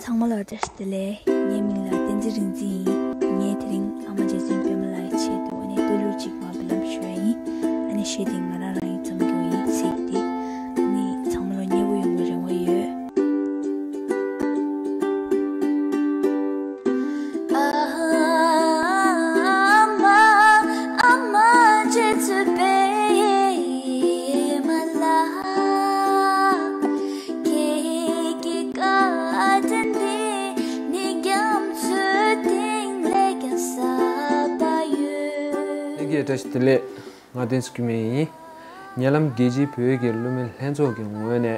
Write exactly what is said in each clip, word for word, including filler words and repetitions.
ཚང་མ་ལ་བཀྲ་ཤིས་བདེ་ལེགས། ངའི་མིང་ལ་བསྟན་འཛིན་རིག་འཛིན་ཡིན། ངས་དེ་རིང་ཨ་མ་རྗེ་བཙུན་པད་མ་ལགས་ཀྱི་ཆེད་དུ་ཨ་ནི་བསྟོད་གླུ་གཅིག་མར་སྤེལ་ལམ་ཞུ་ཡ་ཡིན། ཨ་ནི་གཞས་དེ་ང་རང་རང་ཡིན་ཙམ་རྒྱུ་ཡིན་ཚིག་དེ། ཨ་ནི་ཚང་མ་ལ་མཉེས་པོ་ཡོང་བའི་རེ་བ་ཡོད། ལྷན་རྒྱས་བཀྲ་ཤིས་བདེ་ལེགས། ང་བསྟན་འཛིན་སྐྱིད་སྨན་ཡིན། ཉེ་ལམ་རྒྱལ་སྤྱིའི་བོད་ཀྱི་གླུ་མེད་ལྷན་ཚོགས་ཀྱི་ངོས་ནས།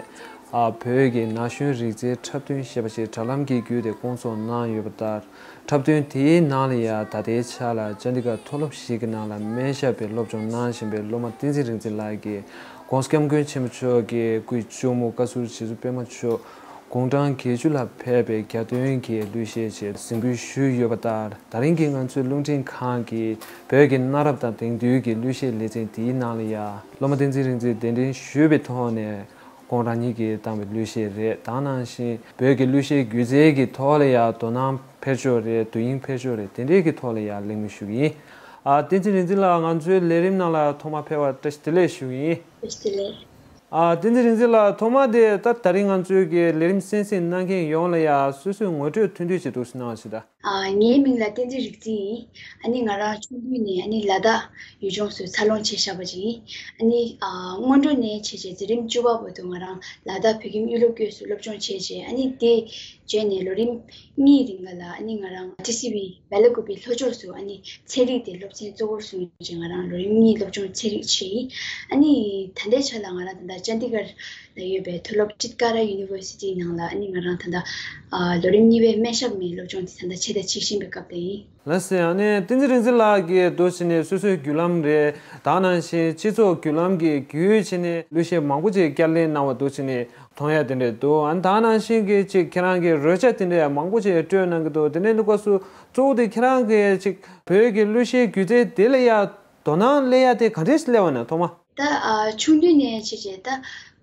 ཨ། བོད་ཀྱི་ན་གཞོན་རིག་རྩལ་འཁྲབ་སྟོན་ཞེས་པ་ཞིག་དྲ་ལམ་གྱི་བརྒྱུད་དེ་བསྐོང་ཚོགས་གནང་ཡོད་པ་ལྟར། འཁྲབ་སྟོན་དེའི་ནང་ལ་ཡང་ད་ལྟའི་ཆར་ལ་ཅན་ཌི་གྷར་མཐོ་སློབ་ཞིག་གི་ནང་ལ་སྨན་ཞབས་པའི་སློབ་སྦྱོང་གནང་བཞིན་པའི་སློབ་མ་བསྟན་འཛིན་རིག་འཛིན་ལགས་ཀྱིས། ྋགོང་ས་ྋསྐྱབས་མགོན་ཆེན་པོ་མཆོག་གི་སྐུའི་གཅུང་མོ་བཀའ་ཟུར་རྗེ་བཙུན་པད་མ་མཆོག་དགུང་གྲངས་བརྒྱད་ཅུ་ལ་ཕེབས་པའི་གྱ་སྟོན་གྱི་གླུ་གཞས་ཆེད་གཟིགས་འབུལ་ཞུས་ཡོད་པ་ལྟར། ད་རིང་གི་ང་ཚོའི་རླུང་འཕྲིན་ཁང་གིས་བོད་ཀྱི་གནའ་རབས་དང་དེང་དུས་ཀྱི་གླུ་གཞས་ལེ་ཚན་དེའི་ནང་ལ་ཡང་། སློབ་མ་བསྟན་འཛིན་རིག་འཛིན་གདན་འདྲེན་ཞུས་པའི་ཐོག་ནས། ཁོང་རང་ཉིད་ཀྱིས་བཏང་བའི་གླུ་གཞས་རེད། དེ་ནང་བཞིན་བོད་ཀྱི་གླུ་གཞས་སྒྱུ་རྩལ་གྱི་ཐོག་ལ་ཡང་དོ་སྣང་འཕེར་ཕྱོགས་རེད། དོ་དབྱིངས་འཕེར་ཕྱོགས་རེད། དེ་འདྲའི་གི་ཐོག་ལ་ཡང་གླེང་མོལ་ཞུ་གི་ཡིན། ཨ། བསྟན་འཛིན་རིག་འཛིན་ལགས་ང་ཚོའི་ལས་རིམ་ནང་ལ་ཐོག་མར་ཕེབས་པར་བཀྲ་ཤིས་བདེ་ལེགས་ཞུ་གི་ཡིན། བཀྲ་ཤིས་བདེ་ལེགས། ཨ། བསྟན་འཛིན་རིག་འཛིན་ལགས་ཐོག་མ་དེ་ད་ད་རིང་ང་ཚོའི་གི་ལས་རིམ་གསན་གཟིགས་གནང་མཁན་ཡོངས་ལ་ཡང་སོ་སོའི་ངོ་སྤྲོད་ཐུང་ཐུང་ཞིག་འདུག་སེ་གནང་བ་ཞིག་དང་། ཨ། ངའི་མིང་ལ་བསྟན་འཛིན་རིག་འཛིན་ཡིན། ཨ་ནི་ང་རང་ཆུང་དུས་ནས་ཨ་ནི་ལ་དྭགས་ཡུལ་ལྗོངས་སུ་འཚར་ལོངས་བྱས་བཞག་པ་ཅིག་ཡིན། ཨ་ནི། ཨ། སྔོན་འགྲོ་ནས་བྱས་རྗེས་འཛིན་རིམ་བཅུ་པ་བར་དུ་ང་རང་ལ་དྭགས་བོད་ཁྱིམ་གཡུ་ལོ་ཀོས་སུ་སློབ་སྦྱོང་བྱས་རྗེས། ཨ་ནི་དེ་རྗེས་ནས་ལོ་རིམ་གཉིས་རིང་ག་ལ་ཨ་ནི་ང་རང་ཊི་སི་ཝི་སྦེ་ལ་ཀུ་པེ་ལྷོ་ཕྱོགས་སུ་ཨ་ནི་ཚན་རིག་དེ་སློབ་ཚན་གཙོ་བོར་བཟུང་བྱས་ང་རང་ལོ་རིམ་གཉིས་སློབ་སྦྱོང་ཚན་རིག་བྱས་ཡིན། ཨ་ནི་ད་ལྟའི་ཆ་ལ་ང་རང་ད་ལྟ་ཅན་ཌི་གྷར་ལ་ཡོད་པའི་མཐོ་སློབ་ཅིཏ་ཀ་ར་ཡུ་ནི་ཝར་སི་ཊི་ནང་ལ་ཨ་ནི་ང་རང་ད་ལྟ་ཨ་ལོ་རིམ་གཉིས་པའི་སྨན་ཞབས་མའི་སློབ་སྦྱོང་དེ་ད་ལྟ་བྱས་དང་བྱེད་བཞིན་པའི་སྐབས་དེ་ཡིན། ལགས་སོ། ཨ་ནི་བསྟན་འཛིན་རིག་འཛིན་ལགས་ཀྱིས་འདུག་སེ་ནས་སོ་སོའི་བརྒྱུད་ལམ་རེད། དེ་ནང་བཞིན་སྤྱི་ཚོགས་བརྒྱུད་ལམ་གྱི་བརྒྱུད་བྱས་ནས་གླུ་གཞས་མང་པོ་ཅིག་བསྐྱར་ལེན་གནང་བ་འདུག་སེ་ནས་མཐོང་ཡ་དེ་འདྲ་འདུག་ཨ་ནི་དེ་ནང་བཞིན་གྱི་ཅིག་ཁྱེད་རང་གིས་རོལ་ཆ་དེ་འདྲ་ཡང་མང་པོ་ཅིག་སྤྲོད་གནང་གི་འདུག་དེ་འདྲའི་ལུགས་སུ་གཙོ་བོ་དེ་ཁྱེད་རང་གིས་ཅིག་བོད་ཀྱི་གླུ་གཞས་སྒྱུ་རྩལ་དེ་ལ་ཡ་དོ་སྣང་སླེབས་ཡ་དེ་ག་འདྲས་སླེབས་པ་ན་ཐོག་མ། ད་ཨ་ཆུང་དུས་ནས་བྱས་རྗེས་ད་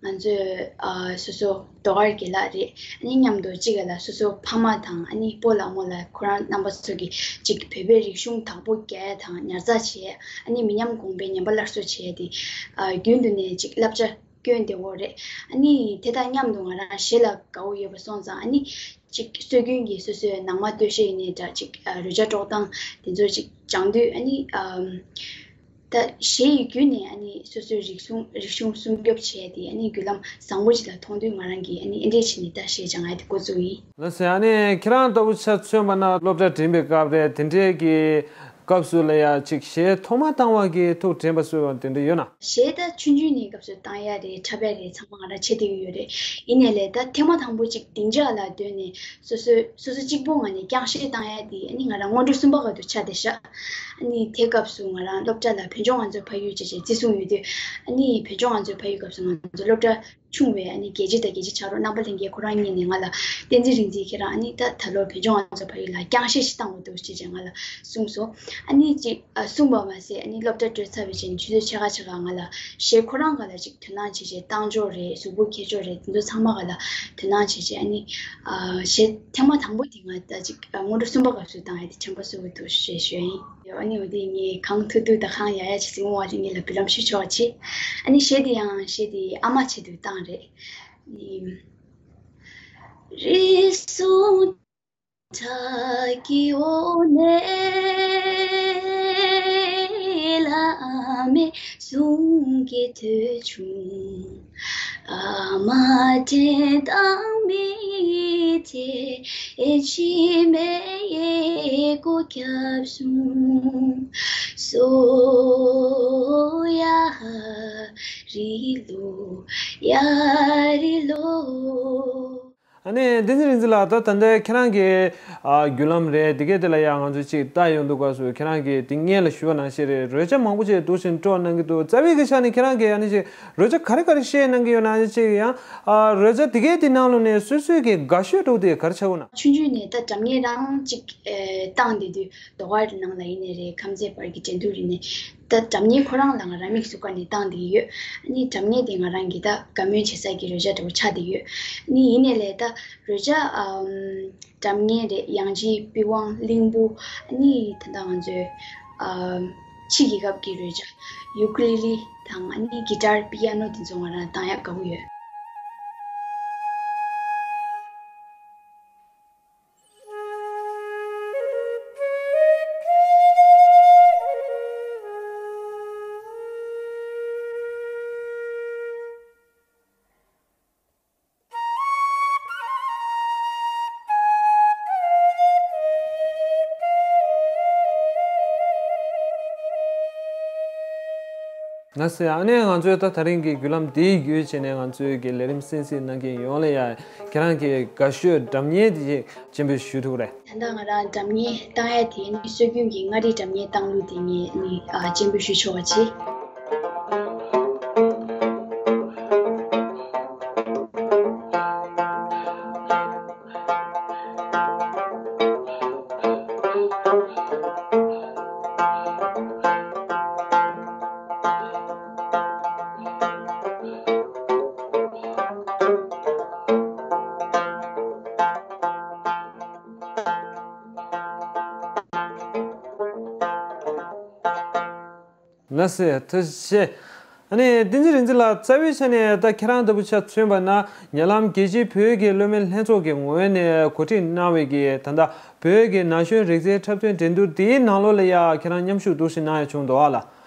ང་ཚོས་ཨ་སོ་སོ་ཟློས་གར་དགེ་ལགས་རེད། ཨ་ནི་མཉམ་དུ་གཅིག་ག་ལ་སོ་སོ་ཕ་མ་དང་ཨ་ནི་སྤོ་ལགས་རྨོ་ལགས་ཁོ་རང་རྣམ་པ་ཚོ་གིས་གཅིག་བོད་པའི་རིག་གཞུང་བདག་པོ་རྒྱག་ཡ་དང་ཉར་ཚགས་བྱེད་ཡ། ཨ་ནི་མི་ཉམས་གོང་འཕེལ་ཉམས་པ་སླར་གསོ་བྱེད་ཡ་དེ་ཨ་རྒྱུན་དུ་ནས་གཅིག་བསླབ་བྱ་སྐྱོན་བདེ་བོ་རེད། ཨ་ནི་དེ་དང་མཉམ་དུ་ང་རང་གཞས་ལ་དགའ་བོ་ཡོད་པ་སོང་ཙང་ཨ་ནི་གཅིག་སྲོལ་རྒྱུན་གྱི་སོ་སོའི་ནང་མ་སྟོད་གཞས་ཡིན་ནའི་འདྲ་གཅིག་ཨ་རོལ་ཆ་དཀྲོག་སྟངས་དེ་ཚོ་གཅིག་སྦྱང་དུས་ཨ་ནི་ཨམ། ད་གཞས་ཡི་བརྒྱུད་ནས་ཨ་ནི་སོ་སོའི་རིག་གཞུང་རིག་གཞུང་སྲུང་སྐྱོབ་བྱས་ཏེ་ཨ་ནི་བརྒྱུད་ལམ་བཟང་པོ་ཅིག་ལ་མཐོང་དུས་ང་རང་གིས་ཨ་ནི་ཨེ་འདྲས་བྱས་ནས་ད་གཞས་སྦྱང་ཡ་དེ་འགོ་བཙུགས་ཡིན། ལགས་སོ། ཨ་ནི་ཁྱེད་རང་ལྟ་བུ་ཆ་མཚོན་པ་ན་སློབ་གྲྭ་འགྲིམས་པའི་སྐབས་རེད། དེ་འདྲའི་གི་སྐབས་སུ་ལ་ཡ་ཅིག་གཞས་ཐོག་མ་བཏང་བ་གི་ཐུགས་དྲན་པ་གསོས་པ་དེ་འདྲ་ཡོད་ན། གཞས་ད་ཆུང་ཆུང་ནས་སྐབས་སུ་བཏང་ཡ་རེད། འཁྲབ་ཡ་རེད། ཚང་མ་ང་རང་བྱེད་བསྡད་ཀྱི་ཡོད་རེད། ཡིན་ནའི་ལས་ད་ཐེངས་མ་དང་པོ་ཅིག་སྡིངས་ཆ་ལ་སྡོད་ནས་སོ་སོའི་སོ་སོ་གཅིག་པོ་ངང་ནས་རྐྱང་གཞས་བཏང་ཡ་དེ་ཨ་ནི་ང་རང་སྔོན་འགྲོ་གསུམ་པ་སྐབས་དུ་ཆགས་བསྡད་ཤག་ཨ་ནི་དེ་སྐབས་སུ་ང་རང་སློབ་གྲྭ་ལ་བོད་ལྗོངས་ང་ཚོའི་ཕ་ཡུལ་བྱས་བྱས་བརྩི་སྲུང་ཡོད་དུས། ཨ་ནི་བོད་ལྗོངས་ང་ཚོའི་ཕ་ཡུལ་སྐབས་སུ་ང་ཚོ་སློབ་གྲྭ་ཆུང་བའི་ཨ་ནི་རྒྱལ་སྤྱི་དང་རྒྱལ་སྤྱི་ཆགས་རོགས་རྣམ་པ་ལྷན་རྒྱས་ཁོ་རང་གཉིས་ནས་ང་ལ་བསྟན་འཛིན་རིག་འཛིན་ཁྱེད་རང་ཨ་ནི་ད་ད་ལོ་བོད་ལྗོངས་ང་ཚོ་ཕ་ཡུལ་ལ་རྐྱང་གཞས་ཤིག་བཏང་དགོས་འདུག་ཅེས་བྱས་ང་ལ་གསུངས་སོང་། ཨ་ནི་ཅིག་ཨ་གསུངས་པ་མ་ཟད་ཨ་ནི་སློབ་གྲྭ་གྲོལ་ཚར་བའི་རྗེས་ཆུ་ཚོད་ཕྱེད་ཀ་ཕྱེད་ཀ་ང་ལ་གཞས་ཁོ་རང་ག་ལ་ཅིག་དོ་སྣང་བྱེད་བྱས་བཏང་ཕྱོགས་རེད། གཟུགས་པོ་འཁྱེར་ཕྱོགས་རེད། དེ་ཚོ་ཚང་མ་ག་ལ་དོ་སྣང་བྱེད་བྱས་ཨ་ནི་ཨ་གཞས་ཐེངས་མ་དང་པོ་དེ་ང་ད་ཅིག་ཨ་སྔོན་འགྲོ་གསུམ་པ་སྐབས་སུ་བཏང་ཡ་དེ་དྲན་པ་གསོས་ཀྱི་འདུག་ཞེས་ཞུ་ཡ་ཡིན། ཨ་ནི་འོ་དེ་ངས་གང་ཐུབ་ཐུབ་དང་གང་ཡག་ཡག་བྱས་ཙང་ཨ་མ་རང་ཉིད་ལ་འབུལ་ལམ་ཞུ་ཆོག་ཅེས། ཨ་ནི་གཞས་དེ་ཡང་གཞས་དེ་ཨ་མ་ཆེད་དུ་བཏང་རེད། ཨ་ནི། རེ་ཟུང་བྲག་གི་འོག་ནས་བླ་མའི་གསུང་སྐད་ཐོས་བྱུང་། ཨ་མ་དྲན་དང་མི་ཚེ་ཕྱི་མའི་སྒོ་བརྒྱབ་སོང་། སོ་ཡ་རི་ལོ་ཡ་རི་ལོ། ཨ་ནི་བསྟན་འཛིན་རིག་འཛིན་ལགས། ད་ད་ལྟའི་ཁྱེད་རང་གི་ཨ་བརྒྱུད་ལམ་རེད། དེ་གས་དེ་ལ་ཡང་ང་ཚོས་ཅིག་ལྟ་ཡོང་དུས་སྐབས་སུ་ཁྱེད་རང་གིས་དེ་སྔོན་ལ་ཞུས་པ་ནང་བཞིན་རེད། རོལ་ཆ་མང་པོ་ཅིག་འདུག་སེ་དཀྲོག་གནང་གི་འདུག་རྩ་བའི་གི་ཆ་ནས་ཁྱེད་རང་གིས་ཨ་ནི་ཅིག་རོལ་ཆ་ག་རེ་ག་རེ་ཤེས་གནང་གི་ཡོད་ན། ཨ་ནི་ཅིག་ཡང་ཨ་རོལ་ཆ་དེ་གས་དེ་ནང་ལོགས་ནས་སོ་སོའི་གི་དགའ་ཤོས་འདྲ་བོ་དེ་ག་རེ་ཆགས་ཡོད་ན། ཆུང་ཆུང་ནས་ད་སྒྲ་སྙན་རང་ཅིག་ཨེ་བཏང་བསྡད་དུས་ཟློས་གར་ནང་ལ་ཡིན་ནའི་རེད། ཁམས་ཚན་བར་གྱི་འགྲན་བསྡུར་ཡིན་ནའི། ད་སྒྲ་སྙན་ཁོ་རང་ལ་ང་རང་དམིགས་སུ་བཀར་ནས་བཏང་བསྡད་ཡོད། ཨ་ནི་སྒྲ་སྙན་དེ་ང་རང་གི་ད་བཀའ་མོལ་བྱེད་ས་གི་རོལ་ཆ་འདྲ་བོ་ཆགས་བསྡད་ཡོད། ཨ་ནི་ཡིན་ནའི་ལས་ད་རོལ་ཆ་ཨམ། སྒྲ་སྙན་རེད། དབྱངས་ཅན་པི་ཝང་། གླིང་བུ། ཨ་ནི་ད་ལྟ་ང་ཚོའི་ཨ་ཕྱི་རྒྱལ་ཁབ་ཀྱི་རོལ་ཆ་ཡུ་ཀུ་ལི་ལི་དང་། ཨ་ནི་གི་ཊར། པི་ཡ་ནོ་དེ་ཚོ་ང་རང་བཏང་ཡག་དགའ་པོ་ཡོད། ན་སེ། ཨ་ནི་ང་ཚོས་ད་དེ་རིང་གི་བརྒྱུད་ལམ་འདི་བརྒྱུད་བྱས་ནས་ང་ཚོའི་གི་ལས་རིམ་གསན་གཟིགས་གནང་མཁན་ཡོངས་ལ་ཡ་ཁྱེད་རང་གི་དགའ་ཤོས་སྒྲ་སྙན་དེ་སྤྱན་འབུལ་ཞུ་ཐུབ་རེད། ད་ལྟ་ང་རང་སྒྲ་སྙན་བཏང་ཡ་དེ་ནི་སྲོལ་རྒྱུན་གྱི་མངའ་རིས་སྒྲ་སྙན་བཏང་ལུགས་དེ་ངས་ནི་ཨ་སྤྱན་འབུལ་ཞུ་ཆོག་པ་བྱེད། ན་སེ། ཐུགས་རྗེ་ཆེ། ཨ་ནི་བསྟན་འཛིན་རིག་འཛིན་ལགས། རྩ་བའི་ཆ་ནས་ད་ཁྱེད་རང་ལྟ་བུ་ཆ་མཚོན་པ་ན་ཉེ་ལམ་རྒྱལ་སྤྱིའི་བོད་ཀྱི་གློད་མེད་ལྷན་ཚོགས་ཀྱི་ངོས་ནས་གོ་སྒྲིག་གནང་བའི་གི་ད་ལྟ་བོད་ཀྱི་ན་གཞོན་རིག་རྩལ་འཁྲབ་སྟོན་འགྲན་བསྡུར་དེའི་ནང་ལོགས་ལ་ཡ་ཁྱེད་རང་མཉམ་ཞུགས་འདུག་སེ་གནང་ཡ་བྱུང་འདུག་ཨ་ལ།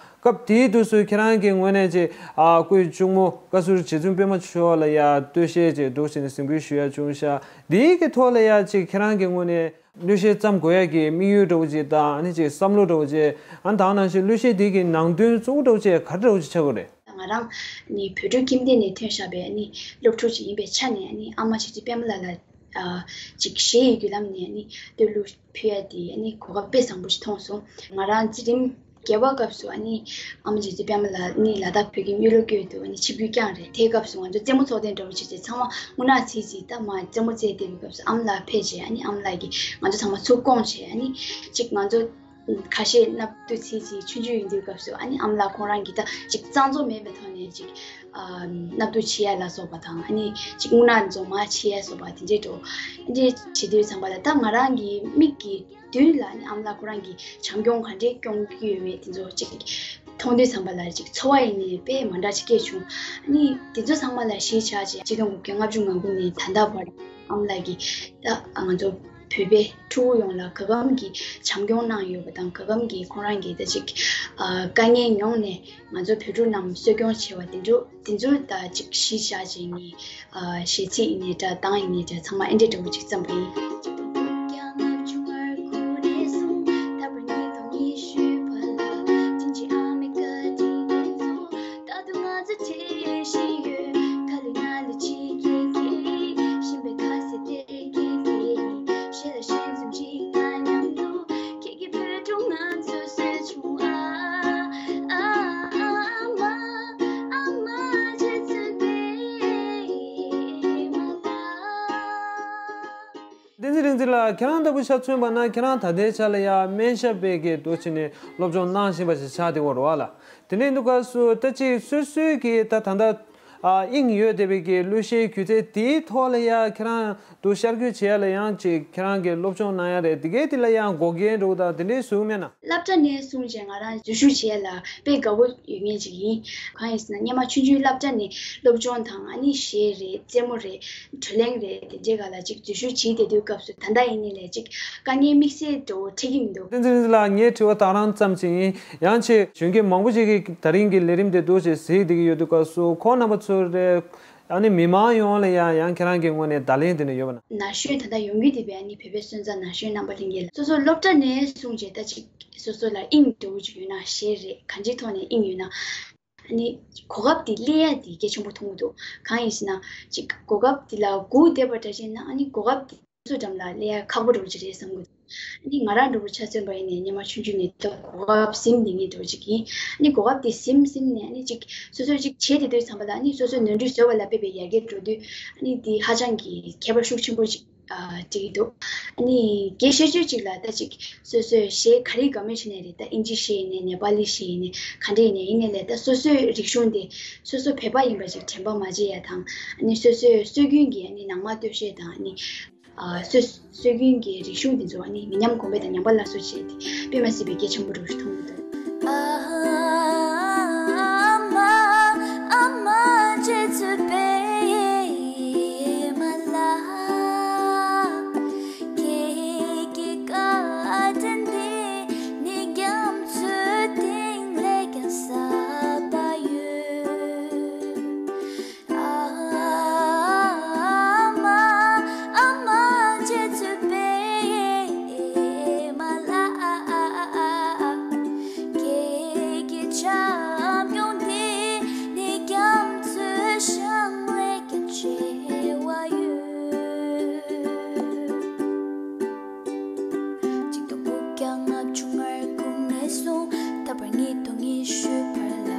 སྐབས་དེའི་དུས་སུ་ཁྱེད་རང་གི་ངོས་ནས་ཅིག་ཨ་སྐུའི་གཅུང་མོ་བཀའ་ཟུར་རྗེ་བཙུན་པད་མ་མཆོག་ལ་ཡ་སྟོད་གཞས་ཅིག་འདུག་སེ་ནས་གཟིགས་འབུལ་ཞུ་ཡ་བྱུང་ཤག་དེའི་གི་ཐོག་ལ་ཡ་ཅིག་ཁྱེད་རང་གི་ངོས་ནས་གླུ་གཞས་བརྩམ་དགོས་ཡ་གི་དམིགས་ཡུལ་འདྲ་བོ་ཅིག་དང་། ཨ་ནི་ཅིག་བསམ་བློ་འདྲ་བོ་ཅིག་ཨ་ནི་ད་ག་ནང་བཞིན་གླུ་གཞས་དེ་གི་ནང་དོན་གཙོ་བོ་འདྲ་བོ་ཅིག་ག་རེ་འདྲ་བོ་ཅིག་ཆགས་ཀྱི་རེད། ང་རང་ནི་བོད་ཕྲུག་ཁྱིམ་སྡེ་ནས་ཐོན་བཞག་པའི་ནི་སློབ་ཕྲུག་ཅིག་ཡིན་པའི་ཆ་ནས། ནི་ཨ་མ་རྗེ་བཙུན་པད་མ་ལགས་ལ་ཨ་ཅིག་གཞས་ཡི་བརྒྱུད་ལམ་ནས་ནི་བསྟོད་གླུ་ཕུལ་ཡ་དེ་ནི་གོ་སྐབས་དཔེ་བཟང་པོ་ཞིག་མཐོང་སོང་། ང་རང་འཛིན་རིམ་བརྒྱད་པ་སྐབས་སུ་ཨ་ནི་ཨ་མ་རྗེ་བཙུན་པད་མ་ལགས་ནི་ལ་དྭགས་བོད་ཁྱིམ་གཡུ་ལོ་བཀོད་དུ་ཨ་ནི་ཆིབས་བསྒྱུར་བསྐྱངས་རེད། དེའི་སྐབས་སུ་ང་ཚོ་རྩེད་མོ་ཚོགས་ཐེངས་འདྲ་བོ་བྱས་རྗེས་ཚང་མ་རྔུལ་ནག་ཚིག་ཅིག་ད་མ་རྩེད་མོ་རྩེ་བསྡད་པའི་སྐབས་སུ་ཨ་མ་ལགས་ཕེབས་རྗེས་ཨ་ནི་ཨ་མ་ལགས་ཀྱིས་ང་ཚོ་ཚང་མ་ཚུར་བསྐོངས་བྱས། ཨ་ནི་ཅིག་ང་ཚོ་ཁ་ཤས་སྣབས་བདུད་ཚིག་ཅིག་ཆུང་ཆུང་ཡིན་དུས་སྐབས་སུ་ཨ་ནི་ཨ་མ་ལགས་ཁོང་རང་གིས་ད་ཅིག་གཙང་བཙོག་མེད་པའི་ཐོག་ནས་ཅིག་ཨ་སྣབས་བདུད་ཕྱི་ཡ་ལ་སོགས་པ་དང་། ཨ་ནི་ཅིག་རྔུལ་ནག་འཛོམས་མ་ཕྱི་ཡ་སོགས་པ་དེ་འདྲའི་འགྲོ། དེ་འདྲའི་བྱེད་དུས་ཙམ་པ་ལ་ད་ང་རང་གི་མིག་གི་མདུན་ལ་ནི་ཨ་མ་ལགས་ཁོ་རང་གིས་བྱམས་སྐྱོང་ག་འདྲའི་སྐྱོང་གི་ཡོད་མེད་དེ་ཚོ་ཅིག་མཐོང་དུས་ཙམ་པ་ལ་ཅིག་ཚོར་བ་ཡིན་ནའི་དཔེ་མ་འདྲ་ཅིག་སྐྱེས་བྱུང་། ཨ་ནི་དེ་ཚོ་ཚང་མ་ལ་གཞི་བཞག་བྱས་ཆིག་སྟོང་དགུ་བརྒྱ་ལྔ་བཅུ་ང་དགུ་ནས་ད་ལྟ་བར་ཨ་མ་ལགས་ཀྱིས་ད་ང་ཚོ་བོད་པའི་ཕྲུ་གུ་ཡོངས་ལ་ག་གམ་གྱི་བྱམས་སྐྱོང་གནང་ཡོད་པ་དང་། ག་གམ་གྱི་ཁོང་རང་གིས་ད་ཅིག་ཨ་དཀའ་ངལ་མྱོང་ནས་ང་ཚོ་བོད་ཕྲུག་རྣམས་གསོ་སྐྱོང་བྱས་པ་དེ་ཚོ་དེ་ཚོ་ད་ཅིག་གཞི་བཞག་བྱས་ནས་ཨ་གཞས་ཚིག་ཡིན་ནའི་འདྲ། གདངས་ཡིན་ནའི་འདྲ། ཚང་མ་ཨེ་འདྲ་འདྲ་བོ་ཅིག་བརྩམས་པ་ཡིན། བསྟན་འཛིན་རིག་འཛིན་ལགས། ཁྱེད་རང་ལྟ་བུ་ཆ་མཚོན་པ་ན་ཁྱེད་རང་ད་ལྟའི་ཆ་ལ་ཡ་སྨན་ཞབས་པའི་གི་འདུག་བྱས་ནས་སློབ་སྦྱོང་གནང་བཞིན་པ་ཞིག་ཆགས་བསྡད་ཡོད་རེད་བ་ལ། དེ་འདྲ་ཡིན་དུས་སྐབས་སུ་ད་ཅིག་སོ་སོའི་གི་ད་ད་ལྟ་ཨ་དབྱིངས་ཡོད་བསྡད་པའི་གི་གླུ་གཞས་སྒྱུ་རྩལ་དེའི་ཐོག་ལ་ཡ་ཁྱེད་རང་དུ་ཤར་བསྐྱོད་བྱེད་ཡ་ལ་ཡང་ཅིག་ཁྱེད་རང་གི་སློབ་སྦྱོང་གནང་ཡ་རེད། དེ་གའི་དེ་ལ་ཡང་འགོག་རྐྱེན་འདྲ་བོ་དང་དེ་འདྲའི་བཟོ་གི་མེད་ན། སློབ་གྲྭ་ནས་བཟུང་བྱས་ང་རང་འཛུལ་ཞུགས་བྱེད་ཡ་ལ་དཔེ་དགའ་པོ་ཡོད་མཁན་ཅིག་ཡིན། གང་ཡིན་ཟེར་ན་སྔོན་མ་ཆུང་ཆུང་སློབ་གྲྭ་ནས་སློབ་སྦྱོང་དང་། ཨ་ནི་གཞས་རེད། རྩེད་མོ་རེད། བགྲོ་གླེང་རེད། དེ་འདྲའི་སྒང་ལ་ཅིག་འཛུལ་ཞུགས་བྱེད་བསྡད་དུས་སྐབས་སུ་ད་ལྟ་ཡིན་ནའི་ལས་ཅིག་དཀའ་ངལ་དམིགས་བསལ་འདྲ་བོ་འཕྲད་ཀྱི་མི་འདུག་བསྟན་འཛིན་རིག་འཛིན་ལགས། ངའི་དྲི་བ་ད་རང་ཙམ་ཅིག་ཡིན། ཡང་ཅིག་གཞོན་སྐྱེས་མང་པོ་ཅིག་གིས་ད་རིང་གི་ལས་རིམ་དེ་འདུག་བྱས་གཟིགས་བསྡད་ཀྱི་ཡོད་དུས་སྐབས་སུ་ཁོང་རྣམ་པ་ཚོ་རེད། ཨ་ནི་མི་མང་ཡོངས་ལ་ཡང་ཡང་ཁྱེད་རང་གི་ངོས་ནས་བརྡ་ལན་དེ་འདྲ་ཡོད་པ་ན། ན་གཞོན་ད་ལྟ་ཡོང་གི་བསྡད་པའི་ཨ་ནི་བོད་པའི་སོན་རྩ་ན་གཞོན་རྣམ་པ་ལྷན་རྒྱས་ལ་སོ་སོ་སློབ་གྲྭ་ནས་བཟུང་བྱས་ད་ཅིག་སོ་སོ་ལ་དབྱིངས་འདྲ་བོ་ཅིག་ཡོད་ན། གཞས་རེད། གང་ཅིའི་ཐོག་ནས་དབྱིངས་ཡོད་ན། ཨ་ནི་གོ་སྐབས་དེ་སླེབས་ཡ་དེ་གལ་ཆེན་པོ་མཐོང་གི་འདུག་གང་ཡིན་ཟེར་ན་ཅིག་གོ་སྐབས་དེ་ལ་སྒུག་བསྡད་པ་འདྲ་བྱས་ན་ཨ་ནི་གོ་སྐབས་དེ་སོ་སོ་འགྲམ་ལ་སླེབས་ཡ་ཁག་པོ་འདྲ་བོ་ཅིག་རེད་བསམ་གི་འདུག་ཨ་ནི་ང་རང་འདྲ་བོ་ཆ་མཚོན་པ་ཡིན་ནའི་སྔོན་མ་ཆུང་ཆུང་ནས་ད་གོ་སྐབས་ཟིན་བསྡད་མཁན་འདྲ་བོ་ཅིག་ཡིན། ཨ་ནི་གོ་སྐབས་དེ་ཟིན་ཟིན་ནས་ཨ་ནི་ཅིག་སོ་སོས་ཅིག་བྱེད་བསྡད་དུས་ཙམ་པ་ལ་ཨ་ནི་སོ་སོའི་ནོར་འཁྲུལ་བཟོ་བ་ལ་དཔེ་དཔེ་ཡར་རྒྱས་འགྲོ་དུས་ཨ་ནི་དེ་ཧ་ཅང་གི་ཁྱད་པར་ཤུགས་ཆེན་པོ་ཅིག་ ཨ་བྲིས་འདུག་ཨ་ནི་དགེ་བཤད་སྤྱོད་ཅིག་ལ་ད་ཅིག་སོ་སོའི་གཞས་ག་རེ་དགའ་མོས་བྱས་ནའི་རེད། ད་ཨིན་ཇི་གཞས་ཡིན་ནའི་ནེ་པ་ལི་གཞས་ཡིན་ནའི་ག་འདྲ་ཡིན་ནའི་ཡིན་ནའི་ལས་ད་སོ་སོའི་རིག་གཞུང་དེ་སོ་སོ་བོད་པ་ཡིན་པ་ཅིག་དྲན་པ་མ་བརྗེད་ཡ་དང་། ཨ་ནི་སོ་སོའི་སྲོལ་རྒྱུན་གྱི་ཨ་ནི་ནང་མ་སྟོད་གཞས་དང་། ཨ་ནི་ཨ་སྲོལ་སྲོལ་རྒྱུན་གྱི་རིག་གཞུང་དེ་ཚོ་ཨ་ནི་མི་ཉམས་གོང་འཕེལ་དང་ཉམས་པ་སླར་གསོ་བྱས་ཏེ་དཔེ་མ་སྲིད་པའི་གལ་ཆེན་པོ་འདྲ་བོ་ཞིག་མཐོང་གི་འདུག་ཨ་མ་ཨ་མ་རྗེ་བཙུན་པདྨ་ལ། ཁྱེད་ཀྱི་བཀའ་དྲིན་འདི་ནི་རྒྱ་མཚོའི་གཏིང་ལས་ཀྱང་ཟབ་པ་ཡོད། ཨ་མ་ཨ་མ་རྗེ་བཙུན་པདྨ་ལ། ཁྱེད་ཀྱི་བྱམས་སྐྱོང་འདི་ནི་རྒྱ་མཚོའི་ཤང་ལས་ཀྱང་ཆེ་བ་ཡོད། གཅིག་སྟོང་དགུ་བརྒྱ་ལྔ་བཅུ་ང་དགུ་ནས་བཟུང་ད་བར་ཉིས་སྟོང་ཉི་ཤུ་བར་ལ་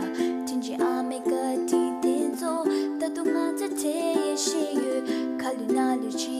དྲིན་ཅན་ཨ་མེ་རི་ཀ་འདི་དེ་ཚོ་ད་དུང་ང་ཚོ་དེ་ཡེ་ཤེས་ཡོད། ཁ་ལུད་སྣ་ལུད་ཅི་